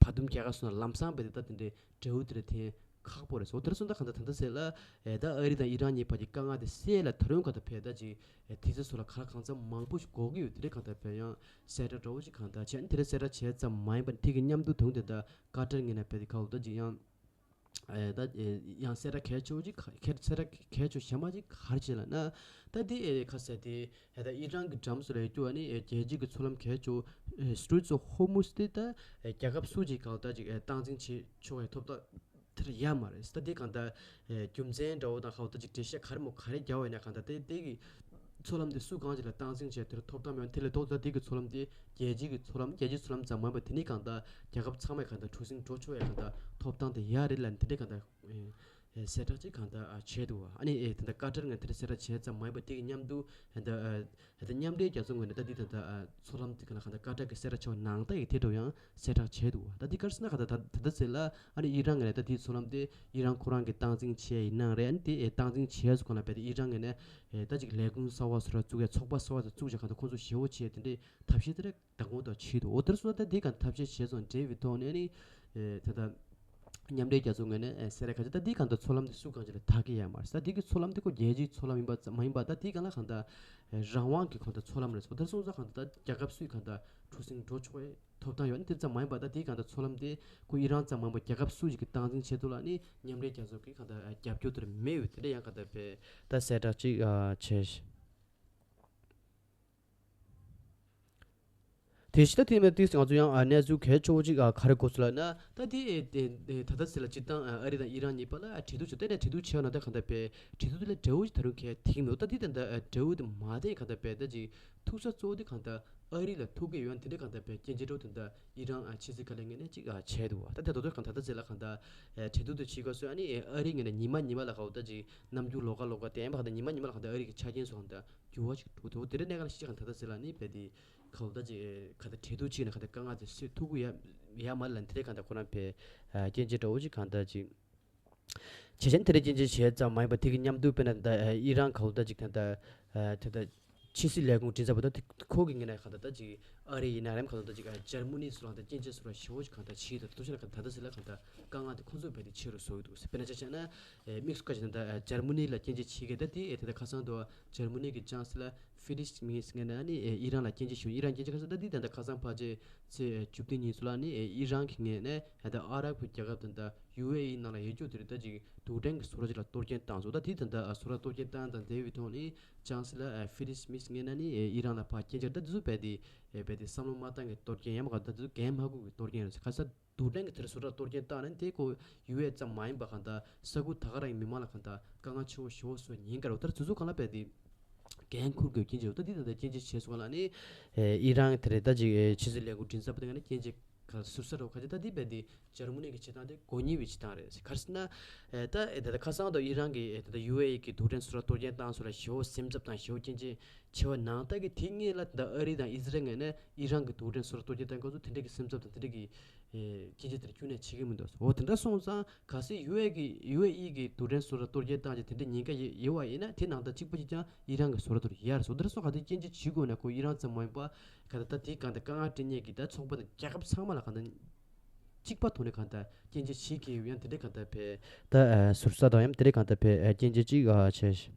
བར་འདུམ་རྒྱག་ག་སོང་ན་ལམ་སང་རྦད་དེ་ད་དེ་འདྲའི་འབྲས་བུ་དེ་འདྲ་འཐེན་ཁག་པོ་རེད་ཟེར། འོ་དེར་སོང་ད་གང་ལྟར་ད་ལྟ་ཟེར་ལ་ད་ཨ་རི་དང་ཨི་རན་གཉིས་བར་གྱི་དཀའ་ངལ་དེ་སེལ་ལ་ད་རུང་གང་ལྟར་རྦད་ད་ཅིག་དེ་ཚོ་སོགས་ལ་ག་ལ་གང་འཚམ་མང་པོ་ཞིག་དགོས་ཀྱི་ཡོད། དེ་འདྲའི་གང་ལྟར་རྦད་ཡང་གསལ་བསྒྲགས་འདྲ་བོ་ཞིག་གང་ལྟར་བྱས་ནས་དེ་འདྲའི་གསལ་བསྒྲགས་བྱས་ཙམ་མ་ཡིན་པ་དེ་གི་མཉམ་དུ་དུང་དེ་ད་ཀ་ཏར་ངོས་ནས་རྦད་དེ་གང་ལྟར་ཅིག་ཡང་ཨེ་ད་ཨེ་ཡང་གསལ་བསྒྲགས་གལ་ཆེ་བོ་ཅིག་ག་གལ་གསལ་བསྒྲགས་གལ་ཆེ་བོ་གཞན་པ་ཅིག་ག་རེ་བྱས་ལབ་ན། ད་དེ་ཨེ་ཁ་གསལ་དེ་ཨེ་ད་ཨི་རན་གྱི་འགྲམ་སོགས་ལ་ཡོད་རྒྱུ་བ་ནི་ཨེ་རྒྱལ་སྤྱི་གི་མཚོ་ལམ་གལ་ཆེ་བོ་ཨེ་Straits of Hormuz དེ་ད་ཨེ་རྒྱལ་ཁབ་སུ་ཅིག་གང་ལྟར་ཅིག་ཨེ་སྟངས་འཛིན་བྱེད་ཆོག་པའི་ཐོབ་ཐང་དེ་འདྲ་ཡོད་མ་རེད། ད་དེ་གང་ལྟར་ཨེ་རྒྱུ་མཚན་འདྲ་བོ་དང་གང་ལྟར་ཅིག་འགྲེལ་བཤད་ག་རེ་མོ་ག་རེ་རྒྱག་པ་ཡིན་ན་གང་ལྟར་དེ་དེ་གི་མཚོ་ལམ་དེ་སུ་གང་ཅིག་ལ་སྟངས་འཛིན་བྱས་དེར་ཐོབ་ཐང་མེད་པ་དེ་ལས་ལྡོག་ད་དེ་གི་མཚོ་ལམ་དེ་རྒྱལ་སྤྱི་གི་མཚོ་ལམ་རྒྱལ་སྤྱིའི་མཚོ་ལམ་ཙམ་མ་ཡིན་པར་དེ་ནི་གང་ལྟར་རྒྱལ་ཁབ་ཚང་མས་གང་ལྟར་གྲུ་གཟིངས་འགྲོ་ཆོག་ཡ་གང་ལྟར་ཐོབ་ཐང་དེ་ཡོད་རེད་ལབ་ནས་དེ་འདྲའི་གང་ལྟར་ཨེ་ཨེ་གསལ་བསྒྲགས་ཅིག་གང་ལྟར་ཨ་བྱས་འདུག་བ། ཨ་ནི་ཨེ་དེ་འདྲ་ཀ་ཏར་ངོས་དེ་འདྲ་གསལ་བསྒྲགས་བྱས་ཙམ་མ་ཡིན་པར་དེ་གི་མཉམ་དུ་ཨེ་འདྲ་ཨེ་ད་མཉམ་འབྲེལ་རྒྱལ་ཚོགས་ངོས་ནས་ད་འདི་ད་ལྟ་མཚོ་ལམ་དེ་ག་ལ་གང་ལྟར་ཀ་ཏར་གྱིས་གསལ་བསྒྲགས་བྱས་པ་ནང་ལྟར་ཡི་དེ་འདྲ་ཡང་གསལ་བསྒྲགས་བྱས་འདུག་ད་འདི་ག་རེ་ཟེར་ན་གང་ལྟར་ད་ད་ལྟ་ཟེར་ལ་ཨ་ནི་ཨི་རན་ངོས་ནས་ད་འདིའི་མཚོ་ལམ་དེ་ཨི་རན་ཁོ་རང་གིས་སྟངས་འཛིན་བྱས་ཡིན་ན་རེད། ཨ་ནི་དེ་ཨེ་སྟངས་འཛིན་བྱས་སུ་གང་ལ་རྦད་དེ་ཨི་རན་ངོས་ནས་ཨེ་ད་ཅིག་ལས་ཁུངས་གསར་བ་སོ་ར་བཙུགས་ཡ་ཚོགས་པ་གསར་བ་དེ་བཙུགས་བྱས་གང་ལྟར་ཁོང་ཚོ་ཞེ་པོ་བྱས་དེ་འདྲའི་ཐབས་ཤེས་དེ་འདྲ་མདང་དགོང་དུ་བྱས་འདུག་འོ་དེར་སོང་ད་འདི་གང་ཐབས་ཤེས་བྱས་སོང་འབྲེལ་བའི་ཐོག་ནས་ཨ་ནི་ཨེ་ད་ལྟ། མཉམ་འབྲེལ་རྒྱལ་ཚོགས་ངོས་ནས་ཨེ་གསལ་བསྒྲགས་ག་ཅི་ད་འདི་གང་ལྟར་མཚོ་ལམ་འདི་སུ་གང་ཅི་ལ་ཐག་གི་ཡ་མ་རེད། ད་འདི་གི་མཚོ་ལམ་འདི་ཁོ་རྒྱལ་སྤྱིའི་མཚོ་ལམ་ཡིན་པ་ཙམ་མ་ཡིན་པ་ད་འདི་གང་ལ་གང་ལྟར་ཨེ་རང་དབང་གི་གང་ལྟར་མཚོ་ལམ་རེད་སོ། དེར་སོང་ཙང་གང་ལྟར་ད་རྒྱལ་ཁབ་སུའི་གང་ལྟར་གྲུ་གཟིངས་འགྲོ་ཆོག་པའི་ཐོབ་ཐང་ཡོད་ནི་དེ་ཙམ་མ་ཡིན་པ་ད་འདི་གང་ལྟར་མཚོ་ལམ་འདི་ཁོ་ཨི་རན་ཙམ་མ་ཡིན་པ་རྒྱལ་ཁབ་སུ་ཞིག་གི་སྟངས་འཛིན་བྱེད་ཐུབ་ལ་ནི་མཉམ་འབྲེལ་རྒྱལ་ཚོགས་ཀྱི་གང་ལྟར་ཨེ་རྒྱབ་སྐྱོར་དེར་མེད་ཡོད། དེ་འདྲ་ཡང་གང་ལྟར་བས་ད་གསལ་བསྒྲགས་ཅིག་ཨ་བྱས། དེ་བཞིན་ད་དེ་ནས་ཏིས་ང་ཚོ་ཡང་ཨ་གནས་ཚུལ་གལ་ཆེ་བོ་ཅིག་ཨ་ག་རེ་གོ་སོང་ལབ་ན། ད་དེ་ཨེ་ཨེ་ཨེ་ད་ལྟ་ཟེར་ལ་སྤྱིར་བཏང་ཨ་ཨ་རི་དང་ཨི་རན་གཉིས་བར་ལ་ཨ་གྲོས་བསྡུར་བྱུང་། དེ་ནས་གྲོས་བསྡུར་བྱས་ན་ད་གང་ལྟར་བས་གྲོས་བསྡུར་དེ་ལ་འབྲས་བུ་ཞིག་ད་རུང་གལ་ཐེག་མི་འདུག་ད་དེ་ད་ལྟ་ཨ་འབྲས་བུ་དེ་མ་ཐེག་གང་ལྟར་བས་ད་ཅིག་ཐུག་ས་གཙོ་བོ་དེ་གང་ལྟར་ཨ་རི་ལ་ཐུག་གི་ཡོད། དེ་འདྲ་གང་ལྟར་བས་སྐྱོན་བརྗོད་འདྲ་བོ་དེ་ད་ཨི་རན་ཨ་ཕྱི་སྲིད་བཀའ་བློན་ངོས་ནས་ཅིག་ཨ་བྱས་འདུག་ད་དེ་ད་དུང་གང་ད་ལྟ་ཟེར་ལ་གང་ལྟར་ཨ་གྲོས་བསྡུར་དེ་བྱེད་དགོས་སོ། ཨ་ནི་ཨ་རི་ངོས་ནས་ཉི་མ་ཉི་མ་ལ་ག་འོ་ད་ཅིག་ནམ་རྒྱུན་ལོགས་ཀ་ལོགས་ཀ་བསྟན་པ་གང་ལྟར་ཉི་མ་ཉི་མ་ལ་གང་ལྟར་ཨ་རི་གི་ཆ་རྐྱེན་སོགས་གང་ལྟར་འགྱུར་བ་ཅིག་འགྲོ་འདུག་དེ་འདྲ་གནས་སྐབས་ལ་ཤི་ཅིག་གང་ད་ལྟ་ཟེར་ལ་ནི་བས་དེ། ག་འོ་ད་ཅིག་ཨེ་ག་ད་གྲོས་བསྡུར་བྱས་ན་ག་ད་དཀའ་ངལ་དེ་སེལ་ཐུབ་ཀྱི་ཡ་ཡ་མ་ལ་དེ་འདྲའི་ག་ད་ཁོ་རང་ཕེ་ཨ་སྐྱོན་བརྗོད་འདྲ་བོ་ཅིག་གང་ད་ཅིག་བྱས་ཙང་དེ་འདྲའི་སྐྱོན་བརྗོད་བྱས་ཙམ་མ་ཡིན་པ་དེ་གི་མཉམ་དུ་དཔེར་ན་ད་ཨེ་ཨི་རན་ག་འོ་ད་ཅིག་ད་ད་ཨེ་ད་ད་ཕྱི་སྲིད་ལས་ཁུངས་མགྲིན་ཚབ་པ་ད་དེ་ཁོ་གི་ངོས་ནས་ག་ད་ད་ཅིག་ཨ་རི་ཡིན་ན་རེམ་ག་འོ་ད་ཅིག་ཨ་འཇར་མ་ནི་སུ་ལ་ད་སྐྱོན་བརྗོད་སུ་ལ་ཞེ་བོ་ཅིག་གང་ད་བྱས་ད་དུ་ཆ་ན་ག་ད་ད་ཟེར་ལ་གང་ད་དཀའ་ངལ་དེ་ཁོ་ཚོ་བས་དེ་ཆེ་རུ་བཟོ་གི་འདུག་དཔེར་ན་ཆ་བཞག་ན་ཨེ་དམིགས་སུ་བཀར་བྱས་ན་ད་ཨེ་འཇར་མ་ནི་ལ་སྐྱོན་བརྗོད་བྱེད་མཁན་ད་དེ་ཨེ་ད་ད་ཁ་སང་དུ་འཇར་མ་ནི་གི་ཅང་སི་ལ་ ཕི་ལིས་མིས་ངོས་ནས་ནི་ཨི་རན་ལ་སྐྱོན་བརྗོད་ཞུ། ཨི་རན་སྐྱོན་བརྗོད་ཁ་ས་ད་འདི་ད་ལྟ་ཁ་སང་ཕལ་ཆེར་ཚེས་བཅུ་བདུན་ཉིན་སུ་ལ་ནི་ཨི་རན་གྱི་ངོས་ནས་ད་ལྟ་ཨ་རབ་ཀྱི་རྒྱལ་ཁབ་དང་ད་ཡུ་ཨེ་ཨི་ནང་ལ་ཡོད་རྒྱུ་དེ་རེད། ད་ཅིག་རྡུལ་ཕྲན་གྱི་ཟུར་ཅིག་ལ་གཏོར་སྐྱོན་བཏང་སོང་། ད་འདི་ད་ལྟ་ཟུར་གཏོར་སྐྱོན་བཏང་དང་འབྲེལ་བའི་ཐོག་ནི་ཅང་སི་ལ་ཕི་ལིས་མིས་ངོས་ནས་ནི་ཨི་རན་ལ་ཕར་སྐྱོན་བརྗོད་ད་འདི་ཚོ་རྦད་དེ་རྦད་དེ་བསམ་བློ་མ་བཏང་གི་གཏོར་སྐྱོན་ཡང་མ་ག་ད་འདི་ཚོ་འགན་མ་འཁུར་གི་གཏོར་སྐྱོན་རེད། ཁ་ས་རྡུལ་ཕྲན་གྱི་དེར་ཟུར་གཏོར་སྐྱོན་བཏང་ནས་དེ་ཁོ་ཡུ་ཨེ་ཙམ་མ་ཡིན་པ་གང་ལྟར་ས་ཁུལ་ད་ག་རང་གི་མི་མང་ལ་གང་ལྟར་དཀའ་ངལ་ཆེ་བོ་ཞེ་བོ་བཟོ་ཉེན་ཁ་རེད། ད་དེ་ཚོ་གང་ལ་རྦད་དེ་འགན་འཁུར་དགོས་རྐྱེན་བྱས། ད་དེ་ད་ལྟ་སྐྱོན་བརྗོད་བྱས་སོང་ལ་ནི་ཨི་རན་དེ་རེད། ད་ཅིག་ཕྱི་སྲིད་ལས་ཁུངས་མགྲིན་ཚབ་པ་དེ་ག་ནས་སྐྱོན་བརྗོད་ག་ཟུར་ས་རོ་ཁ་ཅིག་ད་དེ་རྦད་དེ་འཇར་མ་ནི་གི་བྱེད་སྟངས་དེ་དགོས་ཉེས་པའི་བྱེད་སྟངས་རེད། ག་རེ་ཟེར་ན་ད་ད་ལྟ་ཁ་སང་དུ་ཨི་རན་གྱི་ད་ལྟ་ཡུ་ཨེ་ཨི་གི་རྡུལ་ཕྲན་ཟུར་གཏོར་སྐྱོན་བཏང་སོང་ལ་ཞེ་བོ་སེམས་འཚབ་དང་ཞེ་བོ་སྐྱོན་བརྗོད་ཆེ་བ་ནང་ལྟར་གྱི་དེ་སྔོན་ལ་ད་ཨ་རི་དང་ཨི་ཟི་རལ་ངོས་ནས་ཨི་རན་གྱི་རྡུལ་ཕྲན་ཟུར་གཏོར་སྐྱོན་བཏང་སྐབས་སུ་དེ་འདྲ་གི་སེམས་འཚབ་དང་དེ་འདྲ་གི་ཨེ་སྐྱོན་བརྗོད་དེར་ཁྱོན་ནས་བྱེད་ཀྱི་མི་འདུག་འོ་དེ་འདྲ་སོང་ཙང་གལ་སྲིད་ཡུ་ཨེ་གི་ཡུ་ཨེ་ཨི་གི་རྡུལ་ཕྲན་ཟུར་གཏོར་སྐྱོན་བཏང་རྗེས་དེ་འདྲ་ཉེན་ཁ་ཡོད་ཡོད་པ་ཡིན་ན་དེ་ནང་ལྟར་གཅིག་པ་གཅིག་རྐྱང་ཨི་རན་གྱི་ཟུར་གཏོར་ཡོད་རེད་སོ། དེ་འདྲ་སོང་ག་དེ་སྐྱོན་བརྗོད་བྱེད་དགོས་ན་ཁོ་ཨི་རན་ཙམ་མ་ཡིན་པ་ག་ད་ད་དེ་གང་ལྟར་དཀའ་ངལ་སྤྲད་མཁན་གྱི་ད་ཚོགས་པ་དང་རྒྱལ་ཁབ་ཚང་མ་ལ་གང་ལྟར་གཅིག་པ་ཐོག་ནས་གང་ལྟར་སྐྱོན་བརྗོད་བྱེད་ཀྱི་ཡོད། ཡང་དེ་འདྲ་གང་ལྟར་བས་ད་ཟུར་ས་དང་ཡང་དེ་འདྲ་གང་ལྟར་བས་སྐྱོན་བརྗོད་ཅིག་བྱས།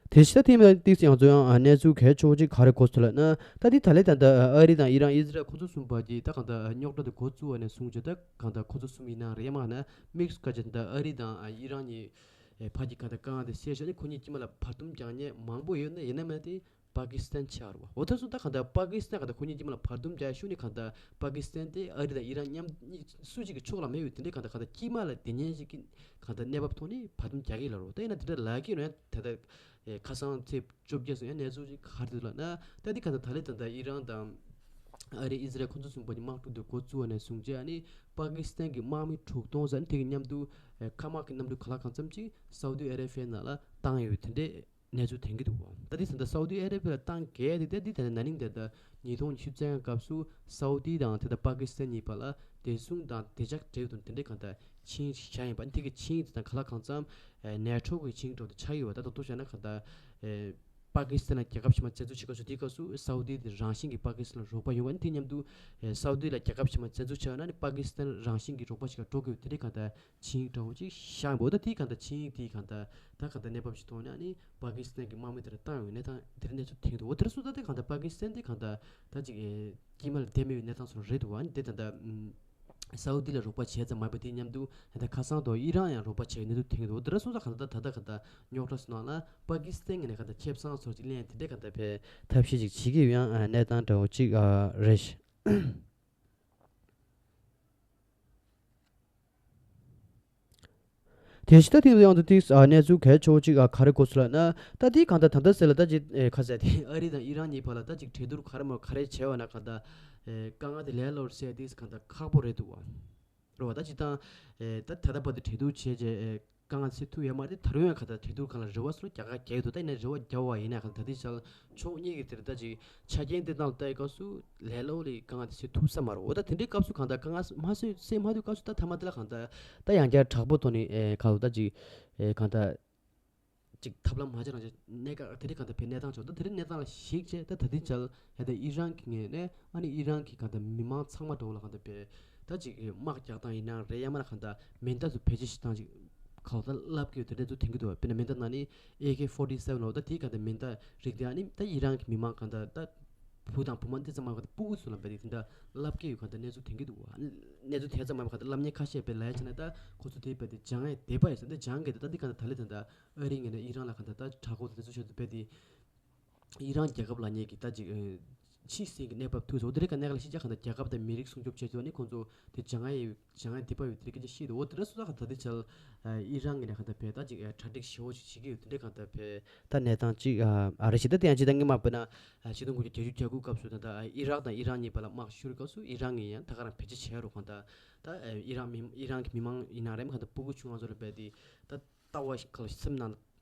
དེ་ཕྱི་ད་ཐེངས་ཏིག་ཙམ་ཡང་ཚོ་ཡང་གནས་ཚུལ་གལ་ཆེ་བོ་ཅིག་ག་རེ་གོ་སོང་ལབ་ན། ད་དེ་ད་ལས་ད་ལྟ་ཨ་རི་དང་ཨི་རན་ཨི་ཟི་རལ་ཁོ་ཚོ་གསུམ་བར་གྱི་ད་གང་ལྟར་རྙོག་དྲ་དེ་འགོ་བཙུགས་པ་ནས་བཟུང་བྱས་ད་གང་ལྟར་ཁོ་ཚོ་གསུམ་ཡིན་ན་རེད་མ་ན་དམིགས་སུ་བཀར་བྱས་ད་ཨ་རི་དང་ཨི་རན་གཉིས་བར་གྱི་གང་ལྟར་དཀའ་ངལ་དེ་སེལ་བྱས་ནས་ཁོ་གཉིས་དཀྱིལ་མ་ལ་བར་འདུམ་རྒྱག་མཁན་མང་པོ་ཡོད་ན་ཡིན་ན་མེད་དེ་པ་ཀི་སི་ཐན་ཆགས་རེད་བ། འོ་ད་སོ་ད་གང་ལྟར་པ་ཀི་སི་ཐན་གང་ལྟར་ཁོ་གཉིས་དཀྱིལ་མ་ལ་བར་འདུམ་རྒྱག་ཤུགས་ནི་གང་ལྟར་པ་ཀི་སི་ཐན་དེ་ཨ་རི་དང་ཨི་རན་མཉམ་གཉིས་སུ་གཅིག་གི་ཕྱོགས་ལ་མེད་པའི་དེ་འདྲའི་གང་ལྟར་གང་ལྟར་དཀྱིལ་མ་ལ་དེ་ཉན་ཞིག་གི་གང་ལྟར་གནས་བབ་ཐོག་ནས་བར་འདུམ་རྒྱག་གི་ལ་རོ། ད་ཡིན་ན་དེ་འདྲ་ལབ་ཀྱི་རེད། ད་ལྟ་ཁ་སང་ཚེས་བཅོ་བརྒྱད་སོང་ཡང་གནས་ཚུལ་ཅིག་ག་རེ་འདུག་ལབ་ན་ད་འདི་གང་ལྟར་ད་ལས་ད་ལྟ་ཨི་རན་དང་ཨ་རི་ཨི་ཟི་རལ་ཁོ་ཚོ་གསུམ་པོ་གཉིས་དམག་འཁྲུག་དེ་འགོ་བཙུགས་པ་ནས་བཟུང་བྱས་ཨ་ནི་པ་ཀི་སི་ཐན་གྱི་དམག་མི་དྲུག་སྟོང་ཙམ་དེ་གི་མཉམ་དུ་མཁའ་དམག་གི་གནམ་གྲུ་ག་ལ་གང་འཚམ་ཅིག་སའུ་ཏི་ཨ་རེ་བྷི་ཡའི་ནང་ལ་བཏང་ཡོད་དེ་འདྲའི་གནས་ཚུལ་ཐོན་གྱི་འདུག་ད་དེ་ཟིན་ད་སའུ་ཏི་ཨ་རེ་བྷི་ཡ་ལ་བཏང་གལ་ཏེ་ད་དེ་ད་ནི་ན་ནིང་དེ་ད་ཉིས་སྟོང་ཉི་ཤུ་རྩ་ལྔ་སྐབས་སུ་སའུ་ཏི་དང་དེ་ད་པ་ཀི་སི་ཐན་གཉིས་བར་ལ་བདེ་སྲུང་དང་བདེ་འཇགས་འབྲེལ་ཡོད་དང་དེ་འདྲའི་གང་ལྟར་ཆིངས་ཤིག་བཞག་ཡིན་པ། དེ་གི་ཆིངས་དེ་དང་ག་ལ་གང་འཚམ་ནེ་ཊོ་གི་ཆིངས་འགྲོ་དེ་ཆགས་ཡོད་པ། ད་ད་དུང་བཤད་ན་གང་ལྟར་པ་ཀི་སི་ཐན་ལ་རྒྱལ་ཁབ་ཕྱི་མ་བཙན་འཛུལ་བྱེད་སྐབས་སུ་དེའི་སྐབས་སུ་སའུ་ཏི་དེ་རང་བཞིན་གྱི་པ་ཀི་སི་ཐན་ལ་རོགས་པ་ཡོང་བ་ནི་དེ་མཉམ་དུ་སའུ་ཏི་ལ་རྒྱལ་ཁབ་ཕྱི་མ་བཙན་འཛུལ་བྱས་ན་ནི་པ་ཀི་སི་ཐན་རང་བཞིན་གྱི་རོགས་པ་ཞིག་ལ་འགྲོ་དགོས་དེ་འདྲའི་གང་ལྟར་ཆིངས་འདྲ་བོ་ཅིག་བཞག་འོ་ད་དེའི་གང་ལྟར་ཆིངས་དེའི་གང་ལྟར་ད་གང་ལྟར་གནས་བབ་ཞིག་མཐོང་ན་ནི་པ་ཀི་སི་ཐན་གྱི་དམག་མི་དེར་བཏང་ཡོད་གནས་སྟངས་དེར་གནས་ཚུལ་ཐོན་འདུག་འོ་དེར་སོང་ད་དེ་གང་ལྟར་པ་ཀི་སི་ཐན་དེ་གང་ལྟར་ད་ཅིག་དཀྱིལ་མ་ལ་བསྡད་མེད་པའི་གནས་སྟངས་སུ་རེད་འདུག་ཨ་ནི་དེ་ད་ལྟ་སའུ་ཏི་ལ་རོགས་པ་བྱས་ཙམ་མ་ཡིན་པ་དེ་མཉམ་དུ་ད་ལྟ་ཁ་སང་དུ་ཨི་རན་ཡང་རོགས་པ་བྱས་ཡོད་གནས་ཚུལ་ཐོན་འདུག་འོ་དེར་སོང་ད་གང་ལྟར་ད་ལྟ་གང་ལྟར་རྙོག་དྲ་སོང་ན་པ་ཀི་སི་ཐན་ངོས་ནས་གང་ལྟར་ཁེ་བཟང་ཚོར་ཅིག་ལེན་དེ་འདྲའི་གང་ལྟར་བས་ཐབས་ཤེས་ཅིག་བྱེད་ཀྱི་ཡོད་ཡང་གནས་སྟངས་འདྲ་བོ་ཅིག་རེད། དེ་ཕྱི་ད་ཐེངས་ཡང་དུ་ཏིག་གནས་ཚུལ་གལ་ཆེ་བོ་གཅིག་ག་རེ་གོ་སོང་ལབ་ན། ད་དེའི་གང་ལྟར་ད་ལྟ་ཟེར་ལ་ད་ཅིག་ཁ་ཟས་དེ་ཨ་རི་དང་ཨི་རན་གཉིས་བར་ལ་ད་ཅིག་གྲོས་བསྡུར་ག་རེ་མོ་ག་རེ་བྱས་པ་ན་གང་ལྟར་དཀའ་ངལ་དེ་ལས་སླ་པོར་སེལ་ཏིག་གང་ལྟར་ཁག་པོ་རེད་འདུག་བ། རེད་བ། ད་ཅིག་ད་ད་ལྟ་བར་དུ་གྲོས་བསྡུར་བྱས་རྗེས་དཀའ་ངལ་སེལ་ཐུབ་ཡོད་མ་རེད། ད་རུང་ཡང་གང་ལྟར་གྲོས་བསྡུར་སྒང་ལ་རེ་བ་སོར་རྒྱག་ག་རྒྱག་གི་འདུག་ད་ཡིན་ན་རེ་བ་རྒྱག་པ་ཡིན་ན་གང་ལྟར་ད་ལྟའི་ཆར་ཕྱོགས་གཉིས་ཀྱི་དེར་ད་ཅིག་ཆ་རྐྱེན་དེ་དང་ལྟ་ཡི་སྐབས་སུ་ལས་སླ་པོ་ལས་དཀའ་ངལ་དེ་སེལ་ཐུབ་ས་མ་རེད། འོ་ད་དེ་འདྲའི་སྐབས་སུ་གང་ལྟར་དཀའ་ངལ་མ་སེལ་སེལ་མ་ཐུབ་སྐབས་སུ་ད་མཐའ་མ་དེ་ལ་གང་ལྟར་ད་ཡང་བསྐྱར་དྲག་པོ་ཐོག་ནས་ཨེ་གང་ལྟར་ད་ཅིག་ཨེ་གང་ལྟར་ཅིག་ཐབས་ལམ་མ་བྱས་རང་བྱས་གནད་འགག་དེ་འདྲའི་གང་ལྟར་བའི་གནས་སྟངས་བྱུང་། ད་དེ་འདྲའི་གནས་སྟངས་ལ་གཞིགས་བྱས་ད་ད་ལྟའི་ཆར་ཡ་ད་ཨི་རན་གྱི་ངོས་ནས་ཨ་ནི་ཨི་རན་གྱི་གང་ལྟར་མི་མང་ཚང་མ་འདྲ་བོ་ལ་གང་ལྟར་བའི་ད་ཅིག་དམག་རྒྱག་སྟངས་ཡིན་ན་རེད། ཡང་མིན་ན་གང་ལྟར་མེ་མདའ་ཚོ་བེད་སྤྱོད་བྱེད་སྟངས་ཅིག་གང་ལྟར་ལབ་ཀྱི་ཡོད་དེ་འདྲ་ཚོ་ཐོན་གྱི་འདུག་དཔེར་ན་མེ་མདའ་ནང་ནི་ཨེ་ཀེ་ཕོར་ཊི་སེ་ཝེན་ལོ་ད་དེའི་གང་ལྟར་མེ་མདའ་རིགས་དེ་ཨ་ནི་ད་ཨི་རན་གྱི་མི་མང་གང་ལྟར་ད་བུ་དང་བུ་མོ་འདི་ཚང་མ་གང་ལྟར་སྤུ་གུ་ཚོ་ལ་བས་དེ་དེ་འདྲ་ལབ་ཀྱི་ཡོད་གང་ལྟར་གནས་ཚུལ་ཐོན་གྱི་འདུག་གནས་ཚུལ་དེ་ཙམ་མ་གང་ལྟར་ལབ་མཁན་ཁ་ཤས་བས་ལབ་ཡ་བྱས་ན་ད་ཁོ་ཚོ་དེ་བས་དེ་སྦྱང་ཡ་དེ་པ་ཡོད་ས་འདི་སྦྱང་གི་འདུག་ད་འདི་གང་ལྟར་ད་ལས་དེ་འདྲ་ཨ་རིའི་ངོས་ནས་ཨི་རན་ལ་གང་ལྟར་ད་དྲག་པོ་དེ་ཚོ་ཤོད་དུ་བས་དེ་ཨི་རན་རྒྱལ་ཁབ་ལ་ཉེ་གི་ད་ཅིག་ཕྱི་སེམས་ཀྱི་གནས་བབ་ཐུག་སོང་། དེ་རིང་ག་གནད་འགག་ལ་ཤེས་བྱ་གང་ལྟར་རྒྱལ་ཁབ་དང་མི་རིགས་སྲུང་སྐྱོབ་བྱེད་ཐུབ་ནི་ཁོང་ཚོ་དེ་སྦྱང་ཡ་སྦྱང་ཡ་དེ་པ་ཡོད་དེ་རིང་སྐད་ཆ་བཤད་འདུག་འོ་དེ་འདྲ་སོང་ཙང་གང་ལྟར་དེ་ཆར་ཨི་རན་ངོས་ནས་གང་ལྟར་བས་ད་ཅིག་གྲ་སྒྲིག་ཞེ་བོ་ཞིག་བྱེད་ཀྱི་ཡོད་དེ་འདྲ་གང་ལྟར་བས་ད་གནས་སྟངས་ཅིག་ཨ་རེ་ཞིག་ད་དེ་ཡང་ཅི་ད་ངེས་མ་བས་ན་ཆིག་སྟོང་དགུ་བརྒྱ་བརྒྱད་ཅུ་གྱ་དགུ་སྐབས་སུ་ད་ལྟ་ཨི་རག་དང་ཨི་རན་གཉིས་བར་ལ་དམག་ཤོར་སྐབས་སུ་ཨི་རན་ངོས་ཡང་ད་ག་རང་བེད་སྤྱོད་བྱས་རོགས་གང་ལྟར་ད་ཨི་རན་མི་ཨི་རན་གྱི་མི་མང་ཡིན་ན་རེད་མ་གང་ལྟར་སྤུ་གུ་ཆུང་བ་ཚོ་ལ་བས་དེ་ད་ལྟ་བ་ཞིག་ག་ལ་སེམས་ནང་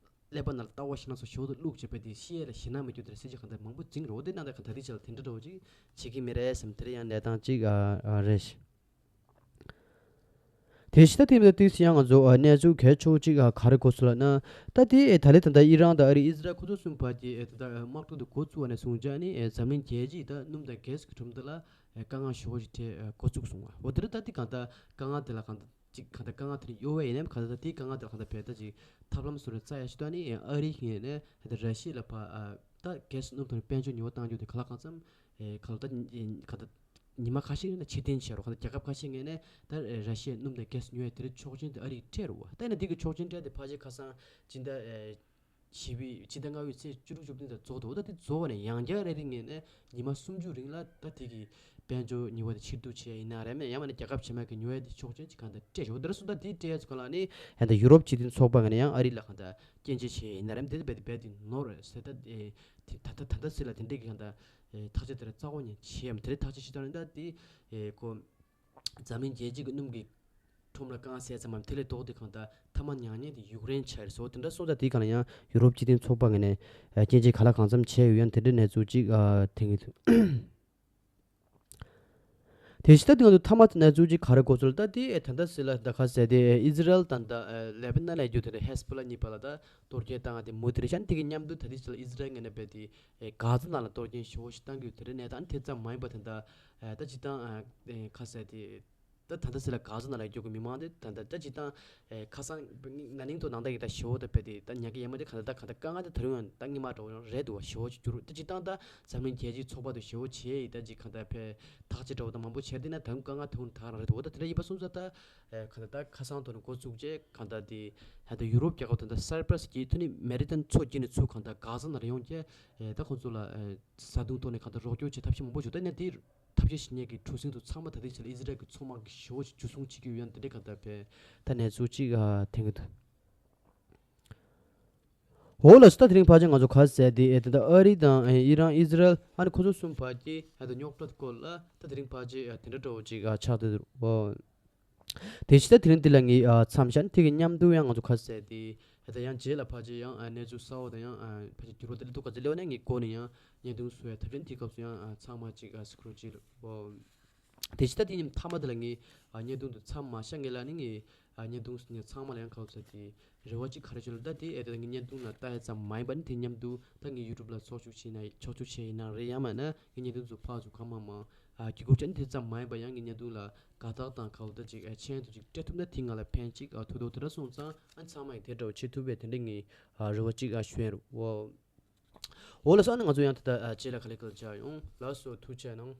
ཀླད་པ་ནང་ལ་ལྟ་བ་ཞིག་ནང་སོ་ཞོར་དུ་བླུགས་བྱས་པ་དེ་ཤེས་ཡས་ལ་ཞེད་སྣང་མི་སྐྱོ་དེར་སྲིད་ཇུས་གང་ལྟར་མང་པོ་འཛིང་རོགས་དེ་ནང་ལྟར་གང་ལྟར་དེ་ཆ་ལ་དེ་འདྲ་འདྲ་བོ་ཅིག་བྱེད་ཀྱི་མི་རེད་བསམ་དེ་རེད་ཡང་གནས་སྟངས་ཅིག་ཨ་རེད། དེ་ཕྱི་ད་ཐེངས་ད་ཏིག་ཙམ་ཡང་ང་ཚོ་གནས་ཚུལ་གལ་ཆེ་བོ་ཅིག་ག་རེ་གོ་སོང་ལབ་ན། ད་དེ་ད་ལས་ད་ལྟ་ཨི་རན་དང་ཨ་རི་ཨི་ཟི་རལ་ཁོ་ཚོ་གསུམ་བར་གྱི་ད་ལྟ་དམག་འཁྲུག་དེ་འགོ་བཙུགས་པ་ནས་བཟུང་ཅག་ནི་འཛམ་གླིང་རྒྱལ་སྤྱིའི་ད་སྣུམ་དང་གྷེ་སི་གི་གྲུབ་འབྲས་ལ་དཀའ་ངལ་ཞེ་པོ་ཅིག་འཕྲད་འགོ་བཙུགས་སོང་བ། འོ་དེ་རིང་ད་དེ་གང་ལྟར་དཀའ་ངལ་དེ་ལ་གང་ལྟར། ཅིག་གང་ལྟར་དཀའ་ངལ་དེ་འདྲ་གཡོལ་བ་ཡིན་ནའི་གང་ལྟར་ད་དེའི་དཀའ་ངལ་དེ་ལ་གང་ལྟར་བས་ད་ཅིག་ཐབས་ལམ་བཟོ་རེ་རྩ་ཡག་ཤོས་ད་ནི་ཨ་རི་ཡིན་ནའི་ད་ར་ཤི་ཡ་ལ་ཕ་ད་གྷེ་སི་སྣུམ་དང་དཔལ་འབྱོར་ཉོ་བ་བཏང་རྒྱུ་དེ་ག་ལ་གང་འཚམ་གང་ལ་ད་གང་ལྟར་ཉི་མ་ཁ་ཤས་ཡིན་ན་ཕྱིར་འཐེན་བྱས་རོགས་གང་ལྟར་རྒྱལ་ཁབ་ཁ་ཤས་ངོས་ནས་ད་ར་ཤི་ཡའི་སྣུམ་དང་གྷེ་སི་ཉོ་ཡ་དེ་རིགས་ཆོག་མཆན་དེ་ཨ་རིས་སྤྲད་རོགས་ད་ཡིན་ན་དེ་གི་ཆོག་མཆན་སྤྲད་དེ་ཕལ་ཆེར་ཁ་སང་སྤྱི་ཟླ་བཞི་པའི་ཕྱི་ཟླ་ལྔ་པའི་ཚེས་བཅུ་དྲུག་བཅུ་བདུན་དང་རྫོགས་འདུག་ད་དེ་རྫོགས་པ་ནས་ཡང་བསྐྱར་རེ་རེ་ངོས་ནས་ཉི་མ་སུམ་ཅུ་རིང་ལ་ད་དེ་གི་དཔལ་འབྱོར་ཉེས་པ་དེ་ཕྱིར་བསྡུ་བྱས་ཡིན་ན་རེད་མེད་ཡང་མིན་ན་རྒྱལ་ཁབ་ཕྱི་མ་གི་ཉོ་ཡ་དེ་ཆོག་མཆན་ཅིག་གང་ལྟར་སྤྲད་ཆོག་དེ་ར་སུ་ད་དེ་སྤྲད་ཡ་ཚོ་ག་ལ་ནི་ཧན་ད་ཡུ་རོབ་སྤྱི་མཐུན་ཚོགས་པ་ངོས་ནས་ཡང་ཨ་རི་ལ་གང་ལྟར་སྐྱོན་བརྗོད་བྱས་ཡིན་ན་རེད་དེ་རྦད་དེ་རྦད་དེ་ནོར་རེད་ཟེར་ད་དེ་ད་ད་ད་ད་སྲིད་ལ་དེ་འདྲས་ཀྱི་གང་ལྟར་ཐག་གཅོད་དེ་ར་རྩ་བ་ཉིད་བྱས་ཡམ་དེ་རེད་ཐག་གཅོད་བྱེད་སྟངས་ནི་ད་དེ་ཁོ། འཛམ་གླིང་རྒྱལ་སྤྱི་གི་སྣུམ་གྱི་ཁྲོམ་ལ་དཀའ་ངལ་སེལ་ཙམ་མམ་དེ་ལས་ལྡོག་སྟེ་གང་ལྟར་མཐའ་མ་མྱ་ངན་དེ་ཡུཀ་རེན་ཆགས་རེད་སོ་དེ་འདྲ་སོང་ཙང་དེའི་སྒང་ལ་ཡང་ཡུ་རོབ་སྤྱི་མཐུན་ཚོགས་པ་ངོས་ནས་སྐྱོན་བརྗོད་ག་ལ་གང་འཚམ་བྱས་ཡོད་ཡང་དེ་འདྲའི་གནས་ཚུལ་ཅིག་ཐེངས་གི་དེ་བཞིན་ད་དེ་ང་ཚོ་མཐའ་མ་གནས་ཚུལ་ཅིག་ག་རེ་གོ་ཚུལ་ད་དེ་ད་ལྟ་སྲིད་ལ་ད་ག་ཟེར་དེ་ཨི་ཟི་རལ་དང་ད་ལེ་པ་ནན་ལ་རྒྱུ་དེ་ཧེ་སི་བྷོ་ལ་གཉིས་བར་ལ་ད་གཏོར་སྐྱོན་བཏང་དེ་མུ་དེ་རེད་ཤག་དེ་གི་མཉམ་དུ་ད་དེ་ཕྱི་ལ་ཨི་ཟི་རལ་ངོས་ནས་རྦད་དེ་གྷ་ཛ་ནང་ལ་གཏོར་སྐྱོན་ཞེ་པོ་ཞིག་བཏང་གི་ཡོད་དེ་རེད་ནས་ད་དེ་ཙམ་མ་ཡིན་པ་ད་ད་ད་ཅི་ད་ག་ཟེར་དེ། ད་ད་ལྟ་སྲིད་ལ་གྷ་ཛ་ནང་ལ་རྒྱུག་གི་མི་མང་དེ་ད་ལྟ་ད་ཅི་ད་ཁ་སང་ན་ནིང་དུ་ནང་ད་ཡི་ད་ཞེ་བོ་ད་བས་དེ་ད་ཉག་གི་ཡ་མ་དེ་ག་ད་ད་ག་ད་དཀའ་ངལ་དེ་ད་རུང་ཡང་ད་སྔོན་མ་འདྲ་བོ་རེད་འདུག་བ་ཞེ་བོ་ཅིག་གྱུར་ད་ཅི་ད་ད་འཛམ་གླིང་རྒྱལ་སྤྱིའི་ཚོགས་པ་དུ་ཞེ་བོ་བྱས་ཡི་ད་ཅི་ག་ད་བས་ཐག་གཅོད་འདྲ་བོ་ད་མང་པོ་བྱས་དེ་ན་ད་རུང་དཀའ་ངལ་ད་རུང་ད་རང་རེད་འདུག་བ་ད་དེ་འདྲ་ཡིན་པ་སོང་ཙང་ད་ག་ད་ད་ཁ་སང་དུ་ནས་འགོ་བཙུགས་རྗེས་ག་ད་དེ་ད་ད་ཡུ་རོབ་རྒྱལ་ཁབ་ད་ད་སར་པ་སི་གི་ཐུ་ནི་མེ་རི་ཏན་མཚོ་བརྒྱུད་ནས་ཚུར་ག་ད་གྷ་ཛ་ནང་ལ་ཡོང་རྗེས་ད་ཁོང་ཚོ་ལ་བཟའ་བཏུང་ཐོག་ནས་ག་ད་རོགས་སྐྱོར་བྱེད་ཐབས་ཤེས་མང་པོ་བྱུང་ད་ནས་དེ། ཐབས་ཤེས་ཞིག་ངེད་ཀྱི་གྲུ་གཟིངས་དུ་ཚང་མ་ད་ལྟའི་ཆ་ལ་ཨི་ཟི་རལ་གྱི་མཚོ་དམག་གི་ཞེ་བོ་ཞིག་འཇུ་བཟུང་བྱེད་ཀྱི་ཡོད་ཡང་དེ་འདྲའི་གང་ལྟར་བས་ད་གནས་ཚུལ་གཅིག་ཐེངས་ཀྱི་འདུག་འོ་ལགས་སོ། ད་དེ་རིང་ཕལ་ཆེར་ང་ཚོ་ག་ཟེར་དེ་ཨེ་ད་ལྟ་ཨ་རི་དང་ཨེ་ཨི་རན་ཨི་ཟི་རལ་ཨ་ནི་ཁོ་ཚོ་གསུམ་བར་གྱི་ཨེ་ད་རྙོག་དྲ་སྐོར་ལ་ད་དེ་རིང་ཕལ་ཆེར་ཨེ་དེ་འདྲ་འདྲ་བོ་ཅིག་ཨ་ཆགས་བསྡད་འདུག་འོ། དེ་བཞིན་ད་དེ་རིང་འདི་ལ་ངས་ཨ་མཚམས་བཞག་ནས་དེ་གི་མཉམ་དུ་ཡང་ང་ཚོ་ག་ཟེར་དེ་ཨེ་ད་ཡང་རྗེས་ལ་ཕལ་ཆེར་ཡང་ཨ་གནས་ཚུལ་གསར་བ་དང་ཡང་ཨ་ཕལ་ཆེར་འགྱུར་བ་དེ་འདྲ་འདུག་ག་ཚོད་སླེབས་ནས་ངས་སྒོ་ནས་ཡང་བརྙན་ཐུང་བཟོ་ཡ་ཐབས་ཤེས་དེའི་སྐབས་སུ་ཡང་ཨ་ཚང་མ་ཅིག་ཨ་སྐུ་རོགས་བྱེད་རོགས། དེ་ཕྱི་ད་དེ་ཉིན་མཐའ་མ་དེ་ལ་ངས་ཨ་བརྙན་ཐུང་དུ་མཚམས་མ་བཞག་ངེས་ལ་ནི་ངས་ཨ་བརྙན་ཐུང་ནས་ཚང་མ་ལ་ཡང་ག་བ་ས་དེ་རེ་བ་ཅིག་ག་རེ་བྱོས་ལ་ད་དེ་ཨེ་ད་ངས་བརྙན་ཐུང་ལ་ལྟ་ཡ་ཙམ་མ་ཡིན་པ་ནི་དེ་མཉམ་དུ་ད་ངས་ཡུ་ཊུབ་ལ་ཕྱོགས་བཅུག་བྱས་ན་ཕྱོགས་བཅུག་བྱས་ཡིན་ན་རེད་ཡང་མིན་ན་ངས་བརྙན་ཐུང་ཚོ་ཕར་ཚུར་གང་མང་མང་ཨ་གི་གུར་ཅན་དེ་ཙམ་མ་ཡིན་པ་ཡང་ངས་བརྙན་ཐུང་ལ་དགའ་རྟགས་དང་ག་བ་ད་ཅིག་ཨ་མཆན་དུ་ཅིག་སྤྲད་ཐུབ་ན་དེ་ང་ལ་ཕན་ཅིག་ཨ་ཐུག་འདུག་དེ་འདྲ་སོང་ཙང་ཨ་ཚང་མ་ཡིས་དེ་འདྲ་བ་བྱེད་ཐུབ་པའི་དེ་འདྲ་ངས་ཨ་རེ་བ་ཅིག་ཨ་ཞུ་ཡ་རེད་འོ། འོ་ལགས་སོ། ཨ་ནི་ང་ཚོ་ཡང་ད་ལྟ་ཨ་རྗེས་ལ་ག་ལེ་ག་ལེ་བྱ་ཡོང་། ལགས་སོ། ཐུགས་རྗེ་གནང་།